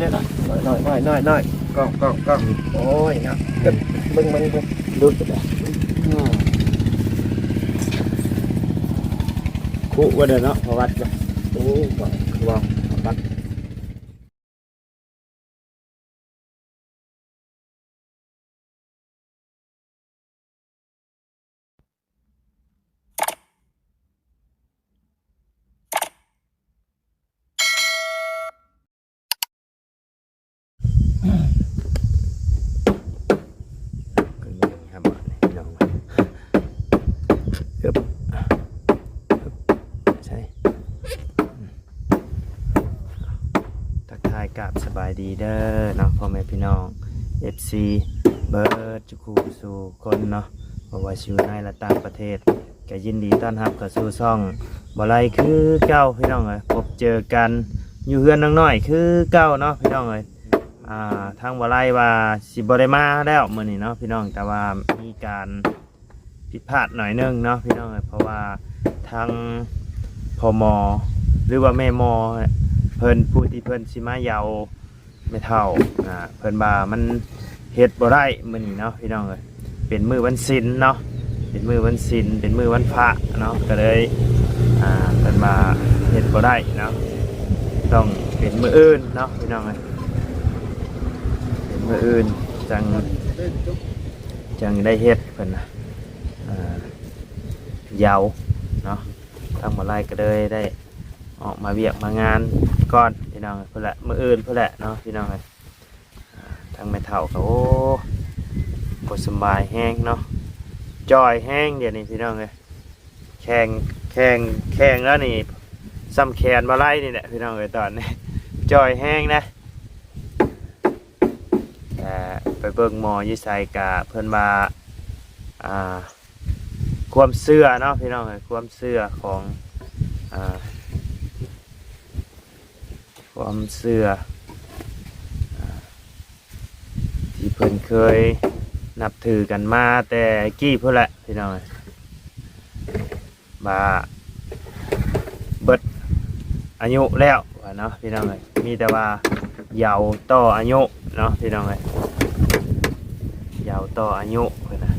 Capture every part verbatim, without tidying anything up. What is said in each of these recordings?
น้อยน้อยน้อยน้อยน้อยกล้องกล้องกล้องโอ้ยเนาะเบิ่งเบิ่งเบิ่งดูดไปเลยอืมคุว่าเด้อเนาะพอวัดบ่โอ้บ่คือว่าวัด ก็ยังครับพี่น้องครับใช่ ทักทายกับสบายดีเด้อเนาะพ่อแม่พี่น้อง เอฟซี เบิร์ดจุคูสู่คนเนาะบ่ว่าสิอยู่ในและต่างประเทศก็ยินดีต้อนรับเข้าสู่ช่องบ่ไลคือเก่าพี่น้องเอ้ยพบเจอกันอยู่เฮือนน้องน้อยคือเก่าเนาะพี่น้องเอ้ยอ่าทางบ่ไลว่าสิบ่ได้มาแล้วมื้อนี้เนาะพี่น้องแต่ว่ามีการ ผิดพลาดหน่อยหนึ่งเนาะพี่น้องเอ้ยเพราะว่าทางพ่อหมอหรือว่าแม่หมอเพิ่นผู้ที่เพิ่นสิมาเยาแม่เฒ่าอ่าเพิ่นว่ามันเฮ็ดบ่ได้มื้อนี้เนาะพี่น้องเอ้ยเป็นมื้อวันศีลเนาะเป็นมื้อวันศีลเป็นมื้อวันพระเนาะก็เลยอ่าเพิ่นว่าเฮ็ดบ่ได้เนาะต้องเป็นมื้ออื่นเนาะพี่น้องเอ้ยเป็นมื้ออื่นจังจังได้เฮ็ดเพิ่นน่ะ อ่าเยาเนาะทางบ่ไลก็เลยได้ออกมาเวียกมางานก่อนพี่น้องพุ้นแหละมื้ออื่นพุ้นแหละเนาะพี่น้องเอ้ยอ่าทางแม่เฒ่าก็โอ้บ่สำบายแฮงเนาะจ่อยแฮงเดี๋ยวนี้พี่น้องเอ้ยแข้งแข้งแข้งแล้วนี่ส่ำแขนบ่ไลนี่แหละพี่น้องเอ้ยตอนนี้จ่อยแฮงนะ อ่าไปเบิ่งหมออยู่ไสกะเพิ่นว่าอ่าความเชื่อเนาะพี่น้องเอ้ยความเชื่อของอ่าความเชื่ออ่าที่เพิ่นเคยนับถือกันมาแต่กี้พุ้นแหละพี่น้องเอ้ย ว่าเบิดอายุแล้วว่าเนาะพี่น้องเอ้ยมีแต่ว่าเยาว์ต่ออายุเนาะพี่น้องเอ้ยเยาว์ต่ออายุเพิ่นน่ะ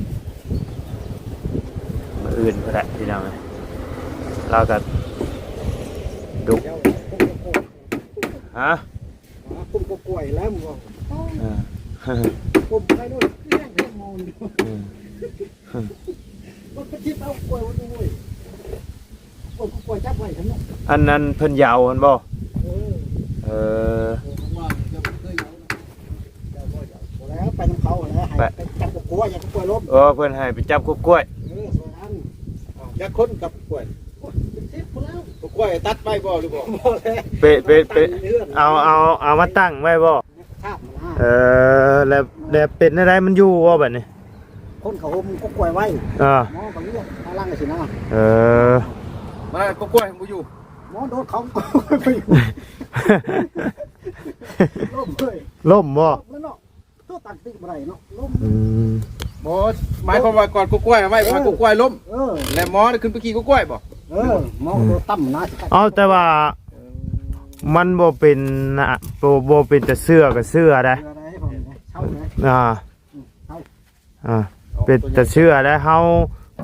มื้ออื่นพุ้นแหละพี่น้องเอ้ยลาวก็ดุฮะ หาคุมก็กล้วยแล้วมึงบอกเออคุมไปด้วยเรื่องเรื่องมูลเออมันก็คิดเอากล้วยมันด้วยกล้วยก็กล้วยจับไว้ทั้งนั้นอันนั้นเพิ่นยาวหั่นบ่เออเออเออมันว่ามันจะบ่เคยยาวนะยาวบ่ยาวบ่แล้วไปนำเขาแล้วให้ไปไปจับกล้วยอย่ากล้วยล้มเออเพิ่นให้ไปจับกล้วยเออส่วนอัน จักคนกับกล้วยเป็นสิบพุ้นแล้วกล้วยตัดไปบ่หรือบ่บ่แล้วเปะเปะเปะตั้งเฮือนเอาเอาเอามาตั้งไว้บ่ทาบมันนะเออแล้วแล้วเป็นอะไรมันอยู่บ่บัดนี้คนเขาห่มก็กล้วยไว้อ่าหมอก็เรียกมาลังสินะเออมาก็กล้วยบ่อยู่หมอโดนเขาก็ไปอยู่ล้มเลยล้มบ่ล้มแล้วเนาะ ตัวตัดติบ่ได้เนาะล้มอืมบ่หมายความว่าก่อนกกล้วยเอาไว้เออพากกล้วยล้มเออและหมอน่ะขึ้นไปขี่กกล้วยบ่เออหมอก็โดนตั้มนะสิเอาแต่ว่ามันบ่เป็นนะบ่บ่เป็นแต่เชื่อก็เชื่อได้เชื่อได้ผมเช่าเลยอ่าอืมเช่าอ่าเป็นแต่เชื่อได้เฮา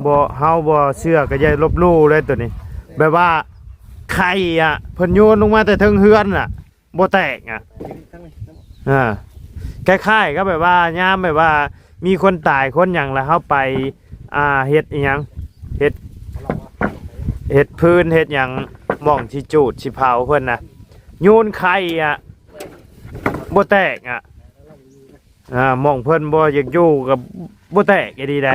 บ่เฮาบ่เชื่อก็อย่าลบหลู่เลยตัวนี้ แบบว่าไข่อ่ะเพิ่นโยนลงมาแต่เทิงเฮือนน่ะ บ่แตกอ่ะอ่าคล้ายๆก็แบบว่ายามแบบว่ามีคนตายคนหยังแล้วเฮาไปอ่าเฮ็ดอีหยังเฮ็ดเฮ็ดพื้นเฮ็ดหยังหม่องสิจูดสิเผาเพิ่นน่ะโยนไข่อ่ะบ่แตกอ่ะอ่าหม่องเพิ่นบ่อยากอยู่ก็บ่แตกอีหลีใด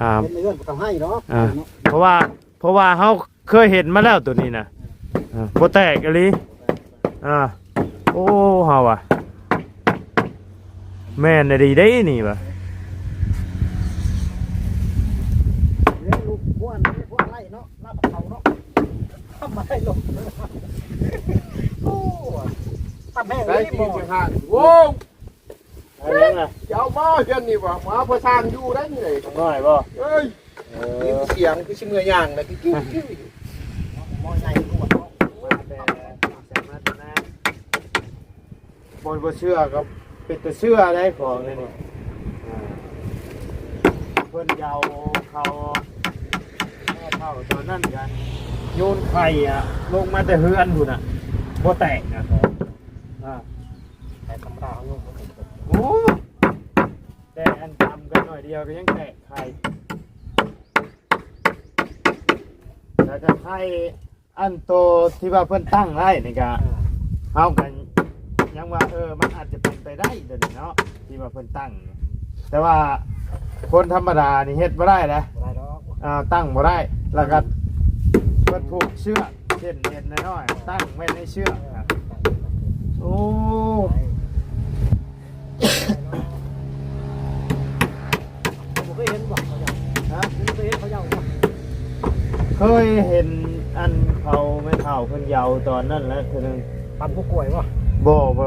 อ่าเป็นเรื่องทำให้เนาะอ่าเพราะว่าเพราะว่าเฮาเคยเห็นมาแล้วตัวนี้นะอ่าบ่แตกอีหลีอ่าโอ้เฮาว่ะแม่นอีหลีเด้นี่ว่ะเรื่องลูกพวกนี้พวกไร่เนาะลาบเขาเนาะทำอะไรลงโอ้ทำแม่ง ได้เลย ที่ มอง สิบห้า โอ้ เอาหยังล่ะ จะเอาบ่เฮือนนี่บ่ มาพอสร้างอยู่ได้นี่เลย น้องน้อยบ่ เอ้ย เออ ยินเสียงคือสิเมื่อย่างนะ กิ้วๆๆ หม้อใหญ่ทุกคนเนาะ มาแต่ มาแต่นา บ่ บ่เชื่อก็เป็นแต่เชื่อได้ของนี่นี่ อ่า เพิ่นเอาเขา แม่เฒ่าตอนนั้นก็โยนไข่อะ ลงมาแต่เฮือนพุ้นน่ะ บ่แตกนะ อ่า แต่ธรรมดาเขาโยนบ่แตก โอ้ แต่อันต่ำกันหน่อยเดียวก็ยังแตกไข่ แล้วก็ไข่ อันโตที่ว่าเพิ่นตั้งไว้นี่ก็ อ่า เฮาก็ยังว่า เออ มันอาจจะเป็นไปได้เดี๋ยวนี้เนาะ ที่ว่าเพิ่นตั้ง แต่ว่าคนธรรมดานี่เฮ็ดบ่ได้นะ บ่ได้ดอก อ่า ตั้งบ่ได้ แล้วก็เพิ่นผูกเชือกเส้นเอ็นน้อยๆ ตั้งไว้ในเชือกนะ โอ้ บ่เคยเห็นบ่เขาเจ้า ฮะ บ่เคยเห็นเขาเจ้าบ่ เคยเห็นอันเขาแม่เฒ่าเพิ่นเหยาตอนนั้นแหละเทื่อหนึ่ง ตำผู้กล้วยบ่ บ่ บ่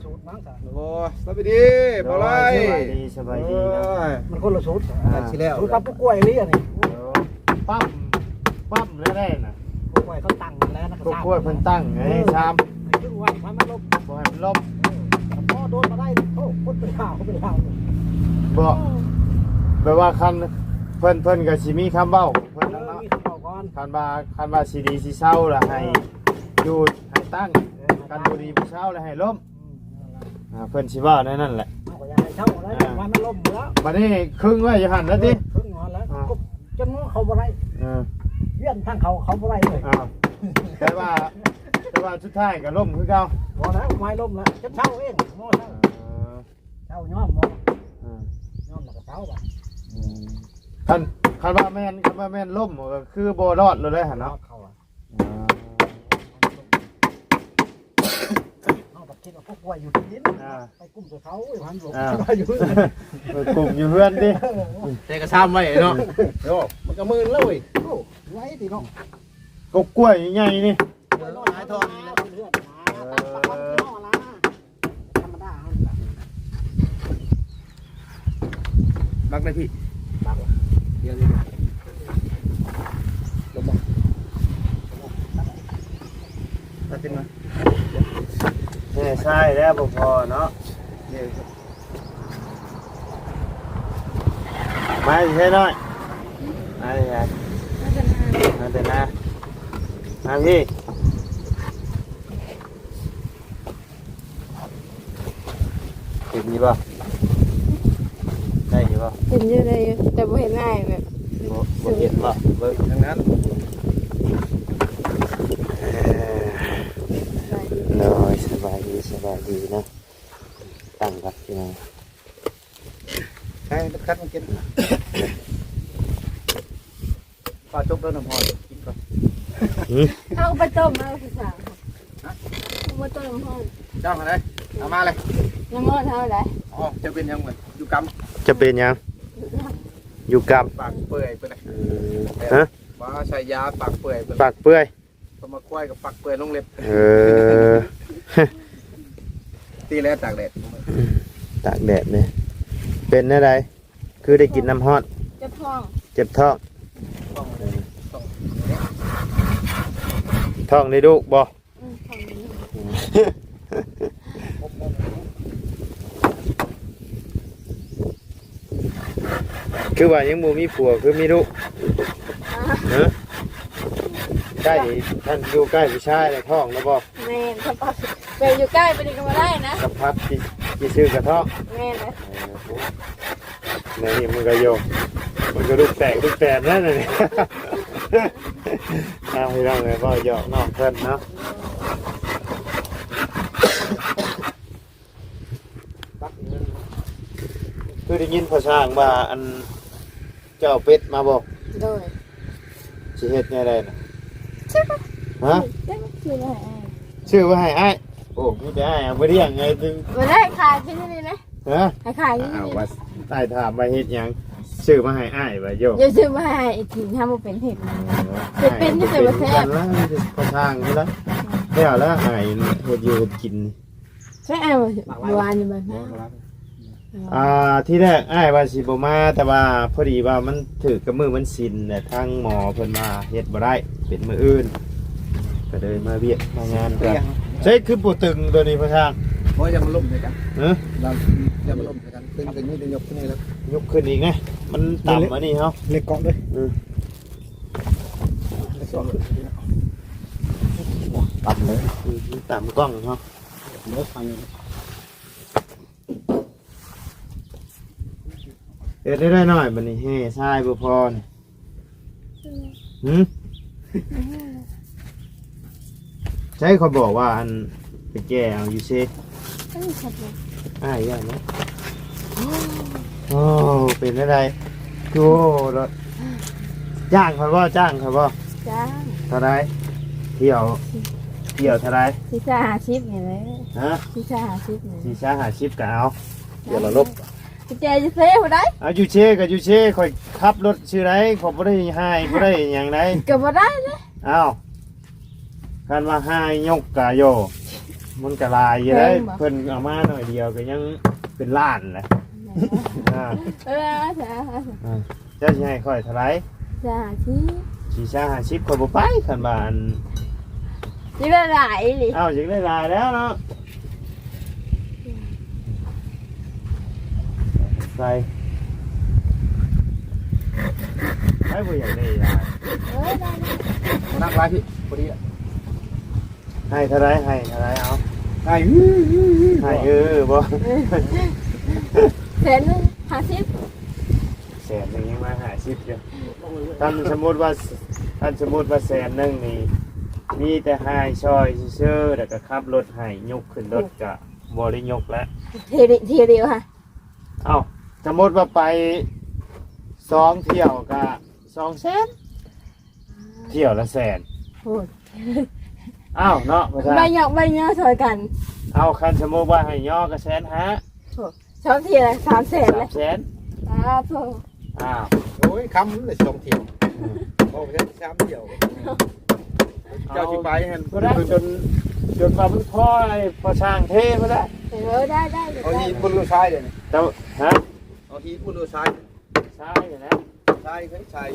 สูตรมั้งซะ โอ้ สบายดี บ่าวไร่ สบายดี สบายดีนะ โอ้ย มันคนละสูตร อ่า สูตรตำผู้กล้วยอีหลีอันนี้ เดี๋ยวปั๊ม ปั๊มแล้วได้น่ะ ผู้กล้วยเขาตั้งแล้วนะ ผู้กล้วยเพิ่นตั้งไง เออ ชาม ให้ขึ้นไว้ ให้มันลบ บ่ให้มันลบ เออ พอโดนมาได้ โอ้ คนเป็นลาว เป็นลาว บ่ แปลว่าคันเพิ่น เพิ่นก็สิมีคำเว้าของเพิ่นนั่นเนาะ เออ มีคำเว้าก่อน คันว่า คันว่าสิดีสิเซาล่ะให้ เออ อยู่ให้ตั้ง เออ คันบ่ดีบ่เซาล่ะให้ล้ม อืม นั่นล่ะ อ่า เพิ่นสิเว้าแนวนั้นแหละ เฮาก็อยากให้เซาแล้ว อ่า ว่ามันล้มแล้ว บัดนี้ครึงไว้อยู่หั่นแล้วติ ครึงหั่นแล้ว อ่า ก็จนเขาบ่ได้ เออ เวียนทางเขา เขาบ่ได้เลย อ่า แต่ว่า แต่ว่าสุดท้ายก็ล้มคือเก่า บ่แล้ว ไม้ล้มแล้ว จนเซาเอง หมอเซา เออ เซายอมบ่ อืม ยอมแล้วก็เซาบ่ อืม คัน คันว่าแม่น คันว่าแม่นล้มก็คือบ่รอดเลยหั่นเนาะ เขาอะ อ่า เฮาก็คิดว่าพวกกล้วยอยู่ที่ดิน อ่า ไปกลุ่มกับเขา โอ้ย พันหลง อ่า ว่าอยู่เฮือน ไปกลุ่มอยู่เฮือนติ เออ แต่ก็ซ้ำไว้เนาะ โอ้ มันก็มื่นแล้วเว้ย โอ้ ไว้ติเนาะ ก็กล้วยใหญ่นี่ หลายท่อนนี่แหละ เฮือนนะ เออ ตัดตะกอนข้างนอกนะ ธรรมดา บักได้พี่ บักวะ เดี๋ยวนี้ ลงมา ตัดขึ้นมา แม่ใช่แล้วบ่พอเนาะ เดี๋ยว มาสิใช่น้อย มาสิใช่ มาแต่นา มาพี่ เห็นอยู่บ่ ได้อยู่บ่ เห็นอยู่ ได้อยู่ แต่บ่เห็นอ้ายแบบ บ่ บ่เห็นบ่ เบิ่งทางนั้น เออ สบายดี โดย สบายดี สบายดีเนาะ ตั้งรับพี่น้อง ให้คัดมากิน ปลาจกแล้วน้ำหอมกินก่อน หืม เอาไปต้มเอาผู้สาว ฮะ เอามาต้มน้ำร้อน เจ้าอะไร เอามาเลย น้ำร้อนเท่าไหร่ อ๋อ จะเป็นยังไง อยู่กำ จะเป็นยัง อยู่กำ ปากเปื่อยไปเลย อืม ฮะ ว่าใส่ยาปากเปื่อยไปเลย ปากเปื่อย ก็มาควายกับปากเปื่อยลงเล็บ เออ ตีแล้วตากแดด ตากแดดเนี่ย เป็นแนวใด คือได้กินน้ำร้อน เจ็บท้อง เจ็บท้อง ต้องต้อง ท้องได้ลูกบ่ อืม ท้องได้ลูก คือว่ายังบ่มีผัว คือมีลูก อ่า ฮะ ใกล้ ท่านอยู่ใกล้ผู้ชายแล้วท้องแล้วบ่ แม่น ถ้าปะ แบบอยู่ใกล้ไปนี่ก็บ่ได้นะ สัมผัสสิ สิซื้อกระท้อง แม่นเลย เออ ในนี่มันก็โยก มันก็ลูกแตกลูกแตนนั่นน่ะนี่ เอาพี่น้องเลย เว้าหยอกน้องเพิ่นเนาะ คือได้ยินพ่อช่างว่าอันเจ้าเป็ดมาบอก โดย สิเฮ็ดแนวใดน่ะ ชื่อปะ ฮะ เจ้าชื่อว่าอะไร ชื่อว่าให้อ้าย โอ้ มีแต่อ้ายเอาไปเลี้ยงไง ตึง บ่ได้ขายที่นี่นะ ฮะ ให้ขายที่นี่ อ้าว ว่าอ้ายถามว่าเฮ็ดหยัง ชื่อมาให้อ้ายว่าโย อย่าชื่อมาให้ไอ้กิน ถ้าบ่เป็นเห็ด เออ เป็น เป็นที่สุดว่าแซ่บ อ้ายเป็นกันแล้ว พ่อช่างนี่ละ แล้ว แล้วอ้ายเฮ็ดอยู่เฮ็ดกิน ใช่ เออ หวานอยู่บ้านนะ อ่า ที่แรกอ้ายว่าสิบ่มา แต่ว่าพอดีว่ามันถืกกับมื้อวันศีล และทางหมอเพิ่นว่าเฮ็ดบ่ได้ เป็นมื้ออื่น ก็เลยมาเวียกมางานกัน ใช่ คือบ่ตึงตัวนี้พ่อช่าง บ่อย่ามาล้มใส่กัน เออ อย่าอย่ามาล้มใส่กัน ขึ้นก็มีแต่ยกขึ้นนี่แหละ ยกขึ้นอีกนะ มันต่ำอันนี้เฮา เหล็กเกาะเลย เออ เหล็กเกาะ ต่ำเลย อืม ต่ำกล้องเฮา เดี๋ยวฟัง เฮ็ดได้หน่อยบัดนี้ แห่ทรายบ่พอนี่ อืม หืม ใช่เขาบอกว่าอันไปแก่เอาอยู่เซ เอ้ย ขอบคุณ อ้ายย่านเนาะ โอ้ เป็นอะไร โอ้ แล้ว จ้างเขาบ่ จ้างเขาบ่ จ้าง เท่าใด เที่ยว เที่ยวเท่าใด สี่สิบห้าสิบนี่แหละ ฮะ สี่สิบห้าสิบนี่ สี่สิบห้าสิบก็เอา เที่ยวละลบ กุญแจอยู่เซผู้ใด เอาอยู่เซก็อยู่เซ ข่อยขับรถซื่อใด ข่อยบ่ได้หาย บ่ได้หยังใด ก็บ่ได้เลย อ้าว คันว่าหายยกกะโย มันก็หลายอยู่เด้ แพงบ่ เพิ่นเอามาหน่อยเดียวก็ยังเป็นล้านแหละ อ่า เออ เอาเถอะ อ่า เจ้าสิให้ข่อยเท่าไหร่ สี่สิบห้าสิบ สี่สิบห้าสิบ ข่อยบ่ไป คันว่าอัน สิได้หลายอีหลี อ้าว อยากได้หลายแล้วเนาะ ใส่ ใครบ่อยากได้หลาย เออ ได้ ได้ นักหลายพี่ พอดีอะ ให้เท่าไหร่ ให้เท่าไหร่ เอา ให้ ให้ เออ บ่ แสนหนึ่ง ห้าสิบ แสนหนึ่งยังมาห้าสิบอยู่ คันสมมุติว่า คันสมมุติว่าแสนหนึ่งนี่ มีแต่ให้ซอยซื่อๆ แล้วก็ขับรถให้ ยกขึ้นรถก็บ่ได้ยกแล้ว เที่ยวเดียว เที่ยวเดียวค่ะ เอ้า สมมุติว่าไปสองเที่ยวก็สองแสน เที่ยวละแสน โอ้ย อ้าว เนาะ พ่อช่าง ใบหยอกใบย่อซอยกัน เอา คันสมมุติว่าให้ย่อก็แสนห้า โอ้ สองเที่ยวสามแสน สามแสน เลย อ้าว โอ้ย คำเลยสองเที่ยว อืม โอ้ย สามเที่ยว เจ้าสิไปหั่น บ่ได้ จน จนว่ามันพอไอ้พ่อช่างเทบ่ได้ เออ ได้ ได้ เอาหินบนรถทรายเดี๋ยวนี้ เจ้า ฮะ เอาหินบนรถทราย ทรายนี่แหละ ทราย ทราย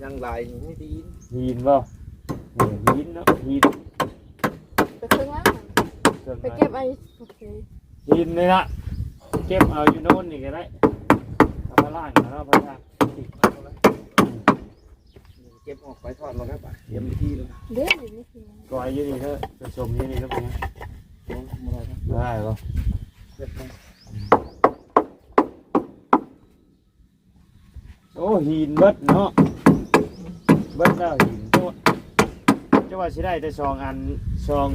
ยังหลาย นี่ดี หินบ่ เออ หินเนาะ หิน ไปเครื่องล่าง เครื่องล่าง ไปเก็บไอ้ โอเค หินนี่ละ เก็บเอาอยู่โน่นนี่ก็ได้ เอามาล้างเอาเนาะ พ่อช่าง เก็บออกไปทอดแล้วครับ เตรียมที่แล้ว เด้อ อยู่นี่คือ ก่อยอยู่นี่เด้อ ผสมอยู่นี่แล้วเป็นไง บ่ได้ครับ บ่ได้บ่ เก็บไป โอ้ หินเบิดเนาะ เบิดแล้วหิน เจ้าว่า เจ้าว่าสิได้แต่สองอัน สอง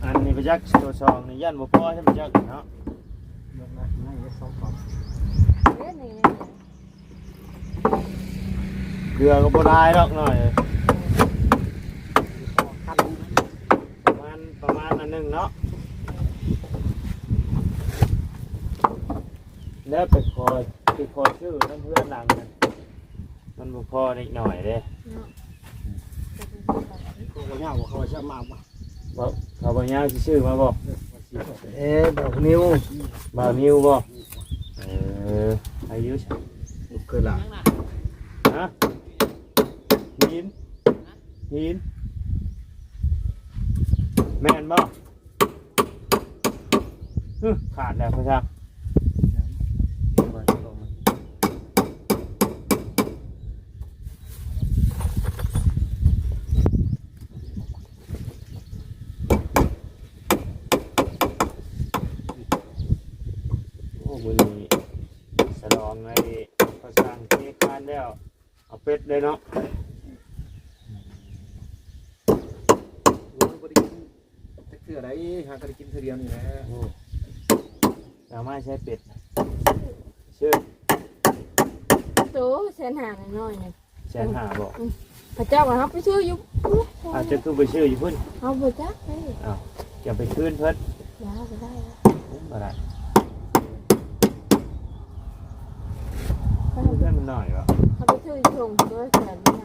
อันนี่ ประยักษ์ตัวสองนี่ ย่านบ่พอใช่ประยักษ์เนาะ เด้อ นี่ เกลือก็บ่ได้ดอกหน่อย ประมาณ ประมาณอันหนึ่งเนาะ แล้วไปขอ ไปขอซื้อน้ำเพื่อนหลังนั้น มันบ่พอนิดหน่อยเด้ เนาะ ก็บ่ยากว่าเขาจะมาบ่ บ่ เขาบ่ยากสิซื้อมาบ่ เอ๊ะ บ่าวนิว บ่าวนิวบ่ เออ อายุ ลูกเคยหลาน ฮะ หิน หิน แม่นบ่ อื้อ ขาดแล้วพ่อช่าง โอ้ มื้อนี้ฉลองไอ้พ่อช่างเทคานแล้ว เอาเป็ดเลยเนาะ โอ้ย บ่ได้กินจักเทื่อใด หาก็ได้กินเทื่อเดียวนี่แหละ โอ้ เอามาใช้เป็ด ชื่อ โตแสนห้าน้อยๆ นี่ แสนห้าบ่ อืม พระเจ้าว่าเฮาไปซื้ออยู่ อาจจะคือไปซื้ออยู่พุ่น เฮาบ่จักเด้ อ้าว จะไปคืนเพิ่น อย่าบ่ได้ บ่ได้ เพิ่นมันน้อยบ่ เฮาไปซื้ออยู่ถุงตัวแสนห้า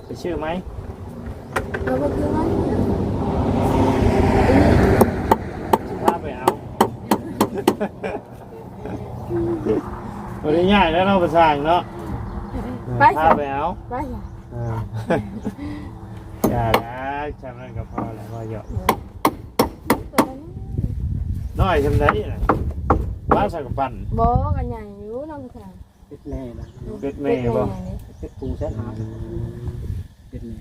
ไปซื้อไหม เอาไปซื้อไหม สิพาไปเอา บ่ได้ง่ายแล้วเนาะ ประสานเนาะ ไป พาไปเอา ไป อ่า อย่าละ จำนั้นก็พอแล้ว ว่าหยอก เออ ตัวนี้ น้อยซำใดน่ะ บ้านสังกะปัน บ่ ก็ใหญ่อยู่เนาะพ่อช่าง เป็ดแม่นะ เป็ดแม่บ่ เป็ดแม่นี่ เป็ดผู้แสนห้า อืม เป็ดแม่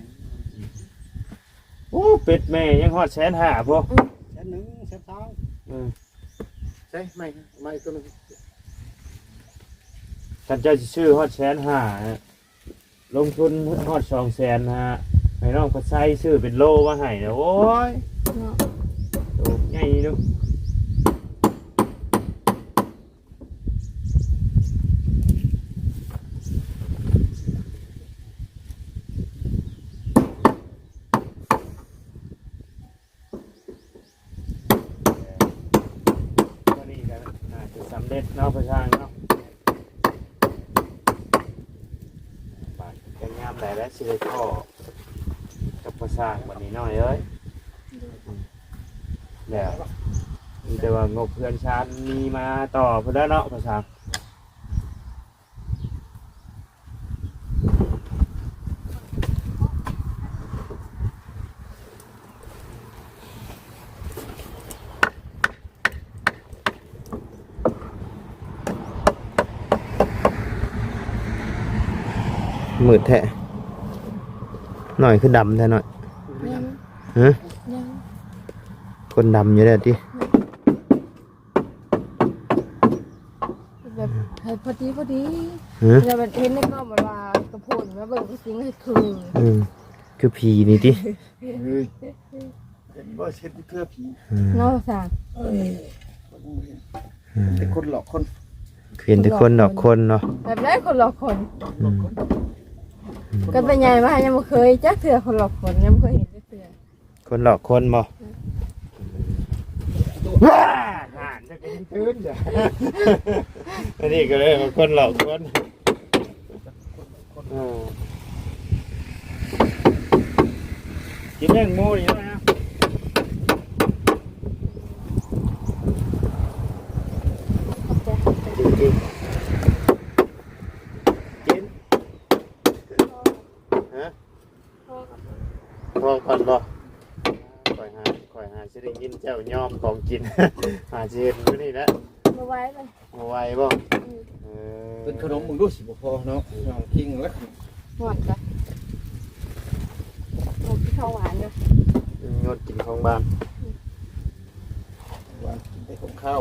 โอ้ เป็ดแม่ยังฮอดแสนห้าพุ้น อืม แสนหนึ่ง แสนสอง อืม ใช่ ไม่ ไม่ตัวหนึ่ง คันเจ้าสิซื้อฮอดแสนห้า ลงทุนฮอดสองแสนฮะ ให้น้องพัดไซซื้อเป็นโลมาให้นะ โอ้ย เนาะ โตใหญ่เนาะ วันนี้ก็น่าจะสำเร็จเนาะ พ่อช่างเนาะ บาดก็งามหลายแล้ว สิได้พ้อกับพ่อช่างวันนี้น้อยเอ้ย แล้วมีแต่ว่างบเพื่อนชานมีมาต่อพุ้นแหล้วเนาะ พ่อช่าง มืดแท้ น้อยคือดำแท้น้อย ยัง ฮะ ยัง คนดำอยู่แล้วติ แบบให้พอดีพอดี ฮะ แล้วแบบเห็นในกล้องมันว่ากระโพนมาเบิ่งจริงๆ ให้คือ อืม คือผีนี่ติ เฮ้ย เห็นบ่ เห็นเทื่อผี อืม เนาะ สร้าง เอ้ย คนบ่เห็น อืม แต่คนหลอกคน เห็นแต่คนหลอกคนเนาะ แบบใดคนหลอกคน อืม ก็เป็นใหญ่มายังบ่เคยจักเทื่อคนหลอกคน ยังบ่เคยเห็นจักเทื่อ คนหลอกคนบ่ อืม ว้า ห่านจะเป็นคืนเด้อ อันนี้ก็เลยว่าคนหลอกคน เออ กินแมงโมอยู่นะ ขอบใจ กิน กิน กิน ฮะ พอก่อนบ่ ข่อยหา ข่อยหาสิได้ยินเจ้ายอมของกิน หาสิเห็นมื้อนี้แหละ บ่ไหวเลย บ่ไหวบ่ อืม เออ เป็นขนมมึงดูสิบ่พอเนาะ น้องคิงแล้ว หมดจ้ะ หมดที่ข้าวหวานเนาะ อืม งดกินของหวาน หวานกินแต่ของคาว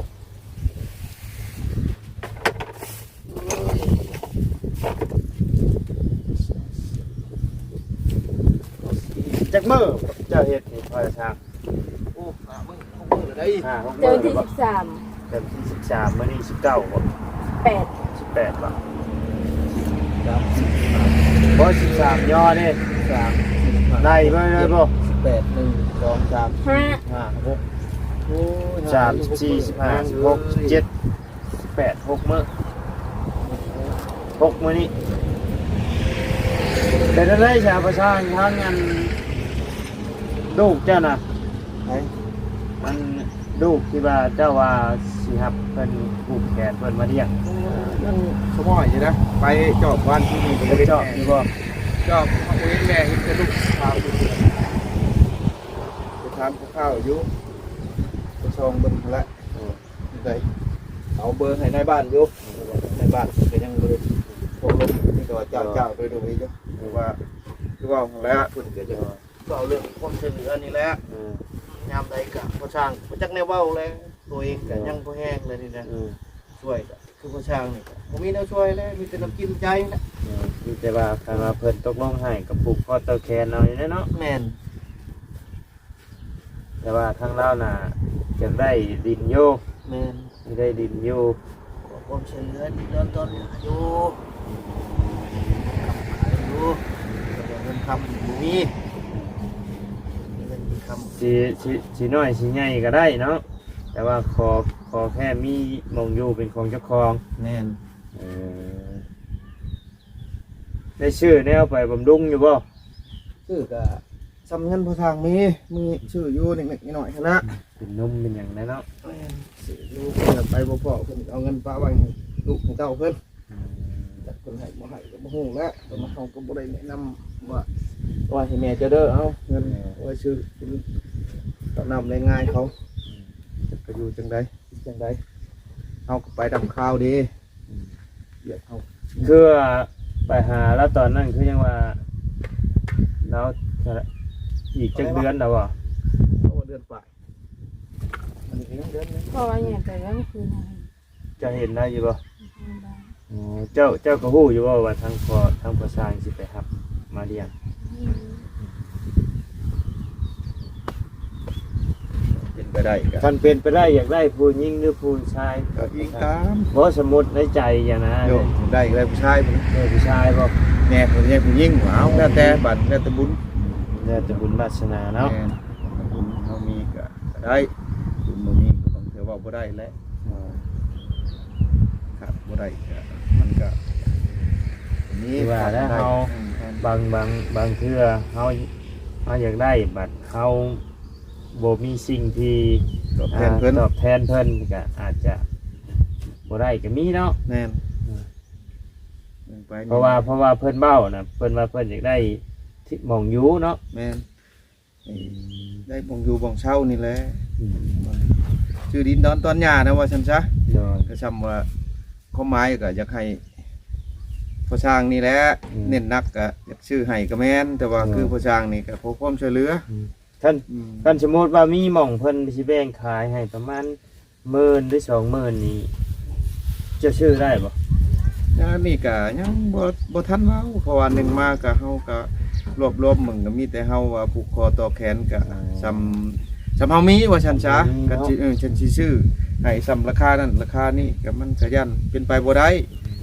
จักมื้อเจ้าเฮ็ดนี่ พ่อช่าง โอ้ ห้ามื้อ หกมื้อแล้วได้ ห้าหก เจ้า มื้อ วันที่ แล้วบ่ สิบสาม เจ้าวันที่ สิบสาม มื้อนี้ สิบเก้า บ่ สิบแปด บ่ ครับ บ่ สิบสาม ย่อเด้ สาม ได้เบิ่งเลยบ่ สิบแปด หนึ่ง สอง สาม ห้า สี่ ห้า หก โอ้ย สาม สี่ ห้า สิบห้า สิบหก สิบเจ็ด สิบแปด หกมื้อ หกมื้อนี้ เป็นจั่งใด๋ซะ พ่อช่าง ทางอันลูกเจ้าน่ะ ไผ มันลูกที่ว่าเจ้าว่าสิรับเพิ่นผูกแขนเพิ่นมาเลี้ยง เออ ยังสมอยอยู่นะ ไปจอบบ้านที่นี่ ไปจอบอยู่บ่ จอบ เขาบ่เห็นแม่ เห็นแต่ลูกสาวอยู่ ไปถามข้าวอยู่ ไปส่องเบิ่งหั้นแหละ เออ ได้เอาเบอร์ให้นายบ้านอยู่ นายบ้านก็ยังบ่ได้ตกลง มีแต่ว่าเจ้า เออ เจ้าโดยๆ อยู่ คือว่า คือว่าหั้นแหละ เพิ่นก็จะ เว้าเรื่องความช่วยเหลือนี่แหละ เออ ยามใดก็บ่ช่าง บ่จักแนวเว้าแหละ ตัวเองก็ เออ ยังบ่แฮงเลยนี่นะ เออ ช่วยก็คือบ่ช่างนี่ก็บ่มีแนวช่วยแล้ว มีแต่น้ำจิตน้ำใจนะ เออ มีแต่ว่าคันว่าเพิ่นตกลงให้ก็ผูกคอต่อแขนเอานี่แหละเนาะ แม่น แต่ว่าทางลาวน่ะอยากได้ดินอยู่ แม่น อยากได้ดินอยู่ ขอความช่วยเหลือดินดอนตอนอยู่ อยู่ แต่เงินคำบ่มี เงินมีคำ สิ สิ สิน้อยสิใหญ่ก็ได้เนาะ แต่ว่าขอ ขอแค่มีหม่องอยู่เป็นของเจ้าของ แม่น เออ ได้ซื้อแนวไปบำรุงอยู่บ่ ซื้อก็ส่ำเงินพ่อช่างมี มีซื้ออยู่นิดๆหน่อยๆหั้นนะ เป็นนมเป็นหยังแหน่เนาะ แม่น ซื้ออยู่ เพิ่นไปบ่พ้อ เพิ่นเอาเงินฝากไว้ให้ลูกให้เต้าเพิ่น อืม จักเพิ่นให้บ่ให้ก็บ่ฮู้แหละ แต่ว่าเฮาก็บ่ได้แนะนำว่า ว่าให้แม่เจ้าเด้อ เอาเงิน เออ เอาไว้ซื้อกินข้าวน้ำแรงงานเขา อืม จักก็อยู่จังใด จังใด เฮาก็ไปดำข่าวเด้ อืม เวียกเฮา คือว่าไปหาแล้วตอนนั้นคือยังว่า แล้วอีกจักเดือนแล้วบ่ โอ้ เดือนปลาย มันอีกเดือนหนึ่ง เพราะว่าเนี่ยแต่เรื่องคืนอะไร จะเห็นได้อยู่บ่ ไม่ได้ อ๋อ เจ้า เจ้าก็ฮู้อยู่บ่ว่าทางพ่อ ทางพ่อช่างสิไปรับมาเลี้ยง อืม เป็นไปได้ก็ คันเป็นไปได้อยากได้ผู้หญิงหรือผู้ชาย ก็อิงตาม บ่ สมมุติในใจอย่างนะ โยมได้ก็ได้ผู้ชาย เออ ผู้ชายบ่ แน่ ผู้หญิง ผู้หญิง เอา แล้วแต่บัด แล้วแต่บุญ แล้วแต่บุญวาสนาเนาะ แม่น บุญเฮามีก็ ก็ได้ บุญบ่มีก็บางเทื่อเว้าบ่ได้แหละ อ่า ครับ บ่ได้ก็มันก็มี คือว่าแล้ว ขาดได้ เฮา อืม บาง บาง บางเทื่อเฮา เฮาอยากได้ บัดเฮาบ่มีสิ่งที่ ตอบแทนเพิ่น อ่า ตอบแทนเพิ่นก็อาจจะบ่ได้ก็มีเนาะ แม่น อืม เบิ่งไป เพราะว่า เพราะว่าเพิ่นเว้านะ เพิ่นว่าเพิ่นอยากได้ที่หม่องอยู่เนาะ แม่น อืม ได้บ่งอยู่บ่งเช่านี่แหละ อืม ซื้อดินดอนตอนหญ้านะว่าซั่นซะ โดย ก็ซ้ำว่าความหมายก็อยากให้พ่อช่างนี่แหละ อืม เน้นหนักก็อยากซื้อให้ก็แม่น แต่ว่า อืม คือพ่อช่างนี่ก็ขอความช่วยเหลือ อืม คัน อืม คันสมมุติว่ามีหม่องเพิ่นสิแบ่งขายให้ประมาณหมื่นหรือสองหมื่นนี่ จะซื้อได้บ่ อันนี้ก็ยังบ่ บ่ทันเว้า เพราะว่าหนึ่งมาก็เฮาก็รวบรวมเบิ่งก็มีแต่เฮาว่าผูกคอต่อแขนก็ อ๋อ ส่ำ ส่ำเฮามีว่าซั่นซะ อืม ก็สิ เออ จั่งสิซื้อให้ส่ำราคานั้นราคานี้ก็มันก็ย่านเป็นไปบ่ได้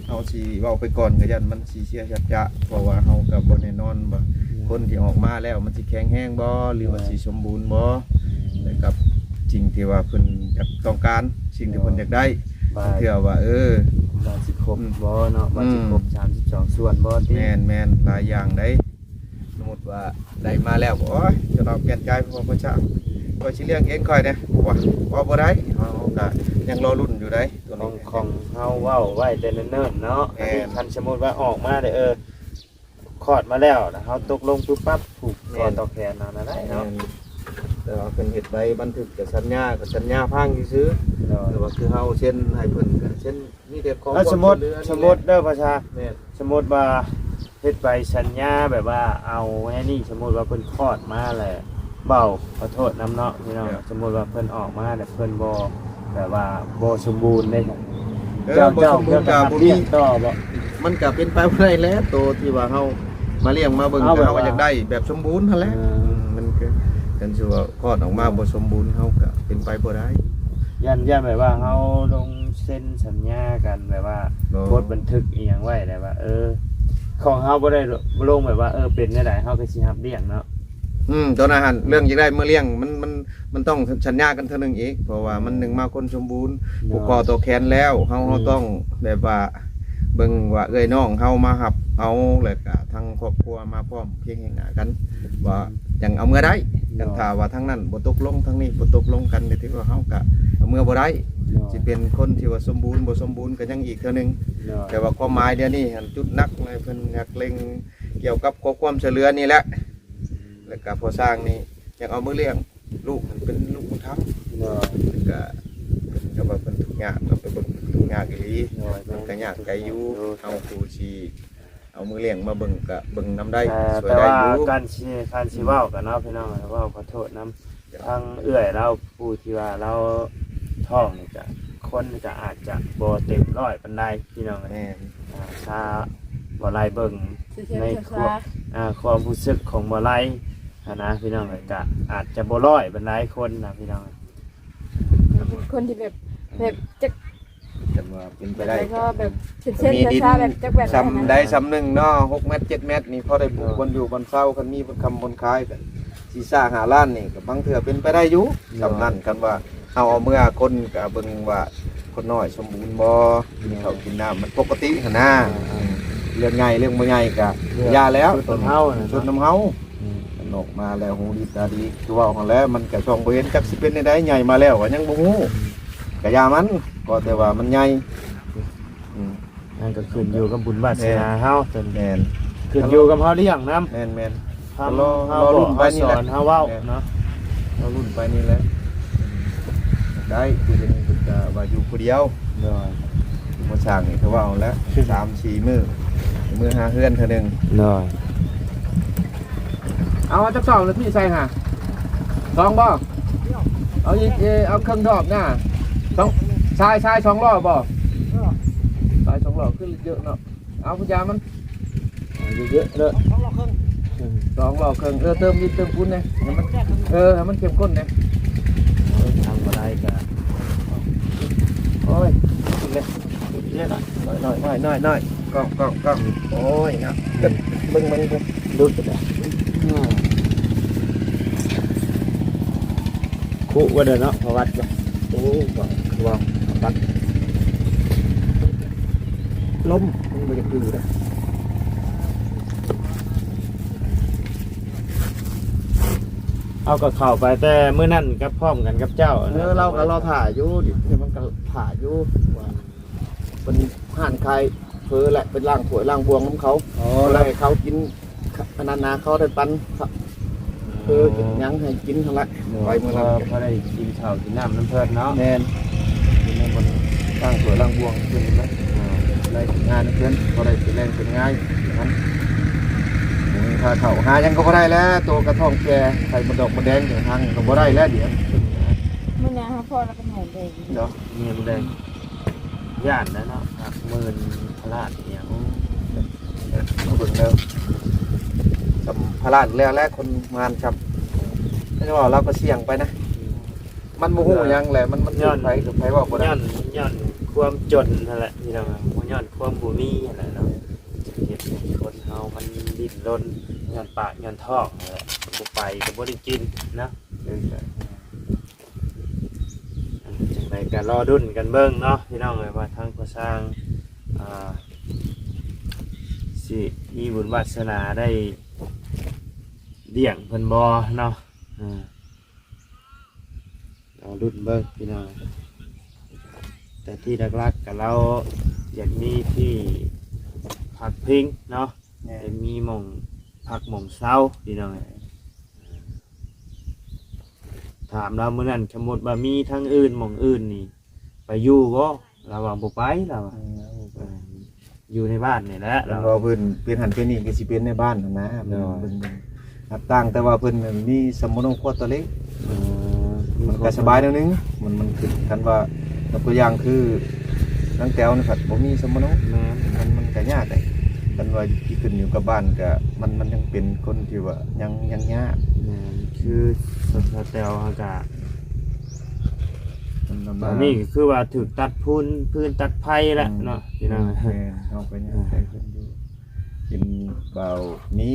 เฮาสิเว้าไปก่อนก็ย่านมันสิเสียสัจจะ เพราะว่าเฮาก็บ่แน่นอนว่า อืม คนที่ออกมาแล้วมันสิแข็งแรงบ่ หรือว่า อืม สิสมบูรณ์บ่ อืม แล้วกับสิ่งที่ว่าเพิ่นอยากต้องการ สิ่งที่เพิ่นอยากได้ ว่า บางเทื่อว่า เออ ว่าสิครบ อืม บ่เนาะ ว่าสิครบ อืม สามสิบสองส่วนบ่ติ แม่น แม่น หลายอย่างได้ สมมุติว่าได้มาแล้ว โอ้ย เจ้าน้องเปลี่ยนใจ เพราะว่าพ่อช่าง ข้อยสิเลี้ยงเองข้อยเนี่ย ว่า ว่าบ่ได้ เฮาก็ยังรอลุ้นอยู่ได้ ตัว ของ นี้ ของเฮาเว้าไว้แต่เนิ่นๆเนาะ แม่น อันนี้คันสมมุติว่าออกมาเด้อ เออ คลอดมาแล้วนะ เฮาตกลงปุ๊บปั๊บ ผูกคอ แม่น ต่อแขนเอานะได้เนาะ แม่น แต่ว่าเพิ่นเฮ็ดใบบันทึกกับสัญญา กับสัญญาพังซื่อๆ เนาะ แต่ว่าคือเฮาเซ็นให้เพิ่นก็เซ็น มีแต่ขอ แล้วสมมุติ ความช่วยเหลือนี่แหละ สมมุติเด้อ พ่อช่าง แม่น สมมุติว่าเฮ็ดใบสัญญาแบบว่าเอาไว้นี่ สมมุติว่าเพิ่นคลอดมาแล้ว เว้าขอโทษนำเนาะพี่น้อง ครับ สมมุติว่าเพิ่นออกมาแล้วเพิ่นบ่ แบบว่าบ่สมบูรณ์เด้ เออ เจ้า บ่สมบูรณ์ เจ้า ก็บ่มี เจ้าก็รับเลี้ยงต่อบ่ มันก็เป็นไปบ่ได้แหละ โตที่ว่าเฮามาเลี้ยงมาเบิ่ง เอาแบบ ก็เฮาก็ ว่า อยากได้แบบสมบูรณ์นั่นแหละ เออ อืม มันก็ คันสิว่าคลอดออกมาบ่สมบูรณ์ เฮาก็เป็นไปบ่ได้ ย่าน ย่านแบบว่าเฮาลงเซ็นสัญญากันแบบว่า บ่ บทบันทึกอีหยังไว้แหละว่า เออ ของเฮาบ่ได้ลงแบบว่า เออ เป็นแนวใดเฮาก็สิรับเลี้ยงเนาะ อืม ตอนนั้นหั่น เรื่องอยากได้มาเลี้ยง มัน มัน มันต้องสัญญากันเทื่อหนึ่งอีก เพราะว่ามันหนึ่งมาคนสมบูรณ์ เนาะ ผูกคอต่อแขนแล้ว เฮา อืม เฮาต้องแบบว่า เบิ่งว่าเอื้อยน้องเฮามารับเอา แล้วก็ทางครอบครัวมาพร้อมเพียงหน้ากัน ว่าจั่งเอาเมือได้ เนาะ คันถ้าว่าทางนั้นบ่ตกลง ทางนี้บ่ตกลงกัน นี่ถือว่าเฮาก็เอาเมือบ่ได้ เนาะ สิเป็นคนที่ว่าสมบูรณ์บ่สมบูรณ์ก็ยังอีกเทื่อหนึ่ง เนาะ แต่ว่าความหมายเดี๋ยวนี้หั่นจุดหนักเลย เพิ่นอยากเล็งเกี่ยวกับขอความช่วยเหลือนี่แหละ แล้วก็พ่อช่างนี่อยากเอามือเลี้ยง ลูกมันเป็นลูกบุญธรรม เนาะ เพิ่นก็ เพิ่นก็ว่าเพิ่นทุกข์ยาก ก็ไปเบิ่งทุกข์ยากอีหลี เนาะ มันก็ยากไกลอยู่ เนาะ เฮาผู้สิเอามือเลี้ยงมาเบิ่งก็เบิ่งนำได้ เอ่อ ช่วยได้อยู่ แต่ว่าการสิ การสิเว้ากันเนาะพี่น้อง เว้าขอโทษนำ จ้ะ ทางเอื้อยลาวผู้ที่ว่าลาวท้องนี่ก็คนก็อาจจะบ่เต็มร้อยปานใดพี่น้อง แม่น อ่า ถ้าบ่ไล่เบิ่ง ในความ อ่า ความรู้สึกของบ่ไล่หั้นนะพี่น้อง ก็อาจจะบ่ร้อยปานใดคนนะพี่น้อง เป็นคนที่แบบ แบบจัก จั่งว่าเป็นไปได้ แล้วก็แบบเส้นๆ มีดิน ช้าๆ แบบจักแบบ ส่ำใดส่ำหนึ่งเนาะ หกเมตร เจ็ดเมตร นี่พอได้ปลูก เนาะ บ่อนอยู่บ่อนเซา คันมีบ่อนค้ำบ่อนขายก็สี่ห้าล้านนี่ก็บางเทื่อเป็นไปได้อยู่ เนาะ ส่ำนั้น คันว่าเฮาเอาเมือคนก็เบิ่งว่าคนน้อยสมบูรณ์บ่ กินข้าวกินน้ำมันปกติหั้นนะ อ่า เรื่องใหญ่เรื่องบ่ใหญ่ก็ เรื่อง อย่าแล้ว สุดนำเฮาน่ะเนาะ สุดนำเฮา อืม มันออกมาแล้วหูดีตาดี คือเว้าหั่นแหละ มันก็ส่องบ่เห็น จักสิเป็นแนวใด ใหญ่มาแล้วก็ยังบ่ฮู้ อืม ก็อย่ามัน ก็แต่ว่ามันใหญ่ อืม นั่นก็ขึ้นอยู่กับบุญวาสนาเฮา แม่น ตัวนี้ แม่น ขึ้นอยู่กับเฮาเลี้ยงนำ แม่นๆ เฮา รอ เฮา รอลุ้นไปนี่แหละ เฮาสอน เฮาเว้า แม่น เนาะ รอลุ้นไปนี่แหละ ได้ คือเดี๋ยวนี้เพิ่นก็ว่าอยู่ผู้เดียว โดย อยู่บ่สร้างนี่ก็ว่าเอาละ สามสี่มื้อ มื้อหาเฮือนเทื่อหนึ่ง โดย เอาจักสอบเลยพี่ใส่หา สองบ่ เอาอีก เออ เอาเครื่องดอกหน้า สอง ทราย ทรายสองล้อบ่ ทรายสองล้อขึ้นเยอะเนาะ เอาพยามัน เยอะๆเด้อ สองล้อเครื่อง เออ เติมดินเติมปูนเนี่ย ให้มัน เออ ให้มันเข้มข้นเนี่ย เออ ทำบ่ได้ก็ โอ้ย กินเลย กินเลยหน่อย หน่อยๆๆๆๆ กล้องๆๆ โอ้ยเนาะ เบิ่งๆๆ หลุดไปแล้ว อืม คุว่าเด้อเนาะ พอวัดบ่ โอ้ บ่ คือว่าวัด ลม มันบ่อยากอยู่นะ เอาก็เข้าไปแต่มื้อนั้นกับพร้อมกันกับเจ้า เออ เราก็รอถ่าอยู่ ดิ มันก็ถ่าอยู่ ว่า เป็นห้านขายเฟอแหละ เป็นร้านถ้วยร้านบ่วงของเขา อ๋อ บ่ได้เขากิน อันนั้นนะ เขาได้ปัน เออ กินหยังให้กินหั่นละ โดย ไปมื้อนั้น พอ พอได้กินข้าวกินน้ำนำเพิ่นเนาะ แม่น กินนำบนล้างถ้วยล้างบ่วงเพิ่นนะ อ่า ได้กินงานนำเพิ่น พอได้เป็นแรงเป็นงานอย่างนั้น หาข้าวหาหยังก็บ่ได้แล้ว ตัวกระท้องแก่ ไข่มดดอกมดแดงอย่างทางก็บ่ได้แล้ว เดี๋ยว มื้อหน้าหาพ่อแล้วก็แม่แดง เนาะ แม่แดง ย่านแล้วเนาะ หลักหมื่นพลาดอีหยัง มาเบิ่งแล้ว สำพลาดแล้ว และคนงานครับ ไม่ได้ว่าเราก็เสี่ยงไปนะ มันบ่ฮู้หยังแหละ มัน มัน ย้อน ถือไผถือไผเว้าบ่ได้ ย้อน ย้อนความจนนั่นแหละพี่น้อง บ่ย้อนความบ่มีนั่นแหละเนาะ เฮ็ดให้คนเฮามันดิ้นรน ย้อนปากย้อนท้องนั่นแหละ บ่ไปก็บ่ได้กินเนาะ เออ จั่งใดก็รอดุ้นกันเบิ่งเนาะพี่น้องเอ้ย ว่าทางพ่อช่าง อ่า สิมีบุญวาสนาได้เลี้ยงเพิ่นบ่เนาะ อ่า รอดุ้นเบิ่งพี่น้อง แต่ที่หลักๆก็เราอยากมีที่พักพิงเนาะ แม่น อยากมีหม่องพักหม่องเซาพี่น้องเอ้ย ถามเรามื้อนั้น สมมุติว่ามีทางอื่นหม่องอื่นนี่ ไปอยู่บ่ เราว่าบ่ไป เราว่า อืม เออ อยู่ในบ้านนี่แหละ เพิ่นว่าเพิ่นเป็นหั้นเป็นนี่ก็สิเป็นในบ้านหั้นนะ โดย เพิ่น เพิ่นรับต่าง แต่ว่าเพิ่นมีสมมโนครัวตัวเล็ก เออ มันก็สบายแนวนึง มัน มันคือคันว่ายกตัวอย่างคือนางแต๋วนี่ผัดบ่มีสมมโน แม่น มัน มันก็ยากเด้ คันว่าที่ขึ้นอยู่กับบ้านก็ มัน มันยังเป็นคนที่ว่ายัง ยังยาก แม่น คือสาวแต๋วเฮาก็ มันลำบาก อันนี้ก็คือว่าถูกตัดพื้น พื้นตัดไฟแล้วเนาะ อืม พี่น้อง แม่น เฮาก็ยัง อ่า ใช้เพิ่นอยู่ เป็นบ่าวมี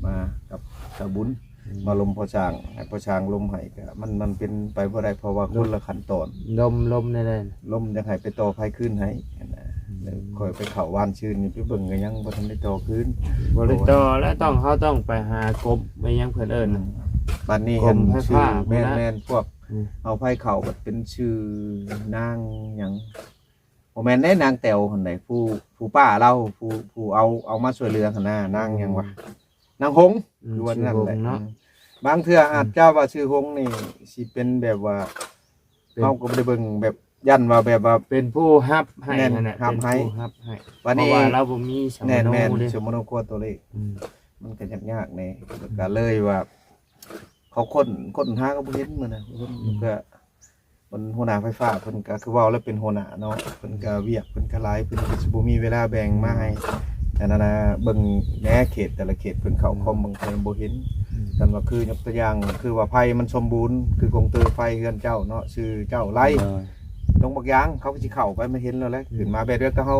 มากับสาวบุญ อืม มาลมพ่อช่าง ให้พ่อช่างลมให้ก็ มัน มันเป็นไปบ่ได้ เพราะว่าคนละขั้นตอน ลม ลมได้เลย ลมอยากให้ไปต่อไฟคืนให้นะ อืม แล้วค่อยไปเข้าบ้านชื่นนี่ ไปเบิ่งก็ยังบ่ทันได้ต่อคืน บ่ได้ต่อแล้ว ต้อง เฮาต้องไปหากรม ไปหยังเพิ่นเอิ้น อืม บัดนี้ กรมไฟฟ้า หั้นชื่อ แม่น พุ้นนะ แม่น พวก อืม เอาไฟเข้าบัดเป็นชื่อนางหยัง บ่แม่นเด้ นางแต๋วหั่นใด ผู้ ผู้ป้าลาว ผู้ ผู้เอา เอามาช่วยเหลือหั่นนะ นางหยังวะ นางหงส์ อืม หรือว่านั่นแหละ ชื่อหงส์เนาะ อืม บางเทื่ออาจจะว่าชื่อหงส์นี่สิเป็นแบบว่า เป็น เฮาก็บ่ได้เบิ่งแบบ ย้านว่าแบบว่า เป็นผู้รับให้ แม่น หั่นน่ะ รับให้ เป็นผู้รับให้ บัดนี้ เพราะว่าเราบ่มีสมมโน แม่น แม่น เด้ สมมโนครัวตัวเลข อืม มันก็ยากๆแน่ อืม ก็เลยว่า เขาค้น ค้นหาก็บ่เห็นมื้อนะ เพิ่น อืม ก็ เพิ่นหัวหน้าไฟฟ้า เพิ่นก็คือเว้าแล้วเป็นหัวหน้าเนาะ เพิ่นก็เวียกเพิ่นก็หลาย เพิ่นก็สิบ่มีเวลาแบ่งมาให้ อันนั้นนะ เบิ่งแหน่เขตแต่ละเขต เพิ่นเข้าคอม อืม บางเทื่อบ่เห็น อืม คันว่าคือยกตัวอย่าง คือว่าไฟมันสมบูรณ์ คือกงเตอไฟเฮือนเจ้าเนาะ ชื่อเจ้าไล่ เออ ดงบักยาง เขาก็สิเข้าไปมาเห็นแล้วแหละ อืม ขึ้นมาแบบเดียวกับเฮา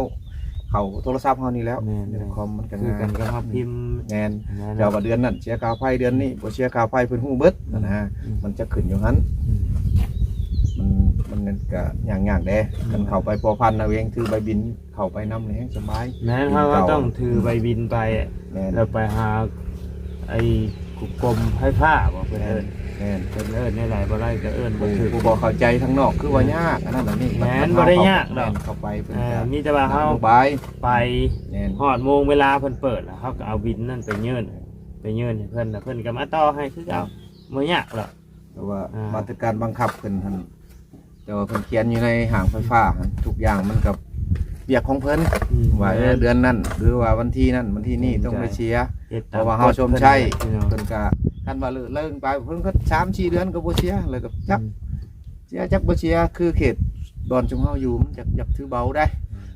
เข้าโทรศัพท์เฮานี่แหล้ว แม่นๆ ในคอมมันก็ คือ ง่าย กันกับเฮาพิมพ์ แม่น นั่นแหละ เจ้าว่าเดือนนั้นเสียค่าไฟ เดือนนี้บ่เสียค่าไฟ เพิ่นฮู้เบิดนะ อืม มันจะขึ้นอยู่หั่น อืม มัน มันก็ยากๆแด่ อืม คันเข้าไปพัวพันเอาเอง ถือใบบินเข้าไปนำนี่แฮงสบาย แม่น บิน เฮาก็ เก่า ต้องถือใบบินไป แม่น แล้วไปหา ไอ้กรมไฟฟ้าบ่เพิ่นเอิ้น แม่น เพิ่นเอิ้นแนวใดบ่ได้ก็เอิ้นบ่ถูก ผู้ ผู้บ่เข้าใจทางนอกคือว่า เออ ยาก อันนั้นอันนี้ แม่น มัน บ่ได้ยากดอก แม่น เข้าไปเพิ่น เออ ก็ มีแต่ว่าเฮา นำบาย ไป แม่น ฮอดโมงเวลาเพิ่นเปิดแล้ว เฮาก็เอาบินนั่นไปยื่น ไปยื่นให้เพิ่น แล้วเพิ่นก็มาต่อให้คือเก่า บ่ยากดอก แต่ว่า อ่า มาตรการบังคับเพิ่นหั่น แต่ว่าเพิ่นเขียนอยู่ในห้างไฟฟ้าหั่น ทุกอย่างมันก็เวียกของเพิ่น อืม ว่าเออ แม่น เดือนนั้น หรือว่าวันที่นั้นวันที่นี้ เห็นใจ ต้องได้เสีย เฮ็ด เพ ตาม ราะว่าเฮาก ฎ ชมใช้ เพิ่นนั่นแหละพี่น้อง เพิ่นก็คันว่าเลิกเลิกไปเพิ่นก็สามสี่เดือนก็บ่เสีย แล้วก็จัก อืม เสียจักบ่เสีย คือเขตบ่อนชุมเฮาอยู่มันจักอยากถือเบาได้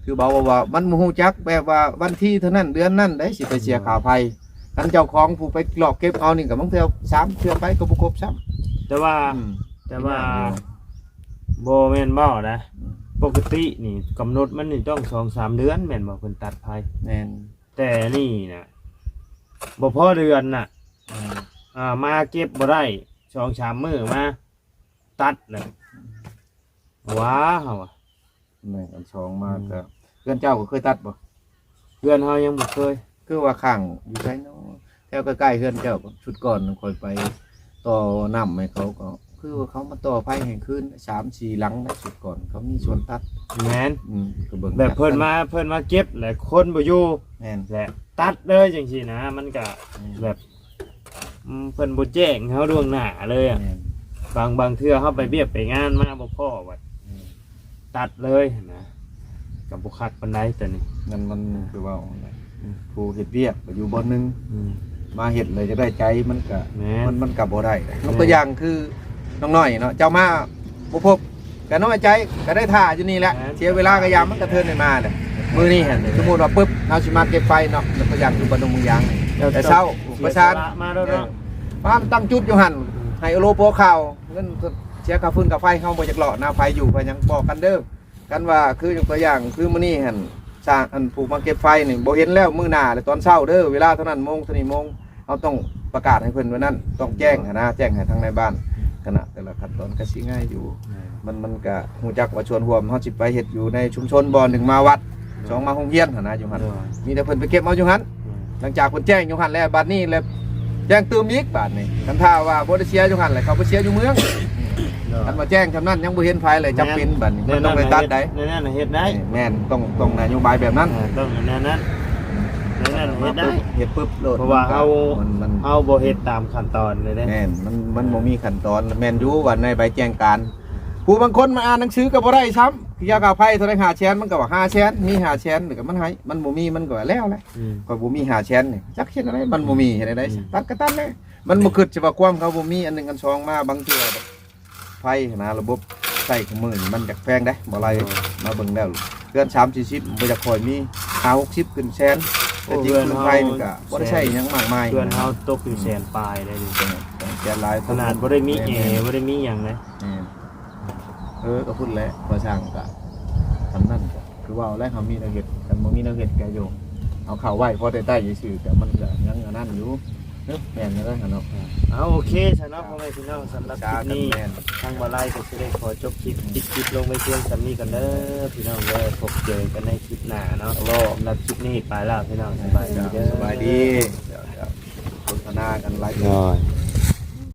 ถือเบาว่ามันบ่ฮู้จักแบบว่าวันที่เท่านั้นเดือนนั้นได้สิไปเสียค่าไฟ คันเจ้าของผู้ไปเลาะเก็บเอานี่ก็บางเทื่อสามเทื่อไปก็บ่ครบซ้ำ แต่ว่า อืม แต่ว่า เป็นอย่างเดียว บ่แม่นเว้านะ อืม ปกตินี่กำหนดมันนี่ต้องสองสามเดือนแม่นบ่ เพิ่นตัดไฟ แม่น แต่นี่นะบ่พอเดือนน่ะ อืม อ่า มาเก็บบ่ได้สองสามมื้อมา ตัดเลยว้าเฮาอะ แม่นอันสองมา อืม ก็เพื่อนเจ้าก็เคยตัดบ่ เพื่อนเฮายังบ่เคย คือว่าข้างอยู่ไสเนาะ แถวใกล้ๆเพื่อนเจ้าก็ชุดก่อนข่อยไปต่อน้ำให้เขาก็ คือว่าเขามาต่อไฟให้คืนสามสี่หลังนะ ชุดก่อนเขามีสวนตัด แม่น อืมก็เบิ่ง แบบเพิ่นมาเพิ่นมาเก็บแหละคนบ่อยู่ แม่น แหละตัดเลยจังซี่นะ มันก็ อืม แบบอืมเพิ่นบ่แจ้งเฮาล่วงหน้าเลยอะ แม่น บางบางเทื่อเฮาไปเวียกไปงานมาบ่พ้อว่า อืม ตัดเลยนะก็บ่คักปานใดตัวนี้ มันมัน อ่า คือว่า อืม ผู้เฮ็ดเวียกก็อยู่บ่อนหนึง อืม มาเฮ็ดเลยจะได้ใจมันก็ แม่น มันมันก็บ่ได้ ยกตัวอย่างคือน้องน้อยเนาะ เจ้ามาบ่พบก็น้อยใจก็ได้ท่าอยู่นี่แหละ แม่น เสียเวลาก็ยามมันกระเทือนได้มาเลยมื้อนี้หั่นสมมุติว่าปึ๊บเฮาสิมาเก็บไฟเนาะ ยกตัวอย่างอยู่บ้านดงเมืองยางนี่ เจ้า แต่เช้า เจ้า ประสาน เสียสละมาแล้วเนาะ เออ มาตั้งจุดอยู่หั่น ให้โอโลโปข่าว เงินเสียค่าฟืนค่าไฟเฮาบ่อยากเลาะหน้าไฟอยู่ไฟยังบอกกันเด้อ กันว่าคือยกตัวอย่างคือมื้อนี้หั่น สร้างอันผู้มาเก็บไฟนี่บ่เห็นแล้วมื้อหน้าและตอนเช้าเด้อ เวลาเท่านั้นโมงเท่านี้โมง เฮาต้องประกาศให้เพิ่นไว้นั่น ต้องแจ้งหั้นนะ แจ้งให้ทางในบ้าน คณะแต่ละขั้นตอนก็สิง่ายอยู่ มันมันก็ฮู้จักว่าส่วนร่วมเฮาสิไปเฮ็ดอยู่ในชุมชนบ่ หนึ่งมาวัด สองมาโรงเรียนหั่นนะ อยู่หั่น โดย มีแต่เพิ่นไปเก็บเอาอยู่หั่น อืม หลังจากเพิ่นแจ้งอยู่หั่นแล้ว บัดนี้แล้วแจ้งตื่มอีกบาดนี้ คันถ้าว่าบ่ได้เสียอยู่หั่นแล้ว เขาไปเสียอยู่เมือง โดย คันว่าแจ้งซำนั้นยังบ่เห็นไผเลย จับเป็นบัดนี้ มันต้องได้ตัดได้ ในนั้นน่ะเฮ็ดได้ แม่น ต้องต้องนโยบายแบบนั้น อ่าต้องในนั้นในนั้นน่ะเฮ็ดได้ เฮ็ดปึ๊บโลด เพราะว่าเฮา มันมัน เฮาบ่เฮ็ดตามขั้นตอนเลยเด้ แม่น มันมันบ่มีขั้นตอน แม่นอยู่ว่าในใบแจ้งการ ผู้บางคนมาอ่านหนังสือก็บ่ได้ซ้ำ เสียค่าไฟเท่าใด ห้าแสน มันก็ว่า ห้าแสน มี ห้าแสน แล้วก็มันให้ มันบ่มี มันก็ว่าแล้วแหละ อืม ก็บ่มี ห้าแสน นี่ จักเฮ็ดอะไร มันบ่มี เฮ็ดอะไร อืม ตัดก็ตัดเลย มันบ่คิดสิว่าความเขาบ่มี อันหนึ่งอันสองมา บางเทื่อไฟนะ ระบบใช้ของมื้อนี่มันจักแพงเด้ บ่หลาย มาเบิ่งแล้ว เดือนสามสี่สิบ บ่อยากค่อยมี ห้าหกสิบ ขึ้นแสน โอ้ แต่จริง เดือน ฟืน เฮา ไฟนี่ก็บ่ได้ใช้หยังมากมาย เพื่อนเฮาตกเป็นแสนปลายเลยนี่ แสนหลาย ขนาดบ่ได้มีแอร์บ่ได้มีหยังเลย แม่น เออ ก็พูดแหละ พอช่างก็ทำนั่นก็คือว่าแล้วเขามีแนวเฮ็ด แต่บ่มีแนวเฮ็ดก็อยู่ เอาเข้าไว้พอได้ใต้ซื่อๆ แต่มันก็ยังอันนั้นอยู่ เนอะ แม่นแล้วเนาะ เอาโอเคซะเนาะพ่อแม่พี่น้อง สำหรับคลิปนี้ แม่น ทางบ่าวไลก็สิได้ขอจบคลิป ปิดคลิปลงไว้เพียงส่ำนี้กันเด้อพี่น้องเด้อ พบเจอกันในคลิปหน้าเนาะ รอ สำหรับคลิปนี้ไปแล้วพี่น้อง สบายดีเด้อ สบายดี เดี๋ยวๆ สนทนากันหลาย น้อย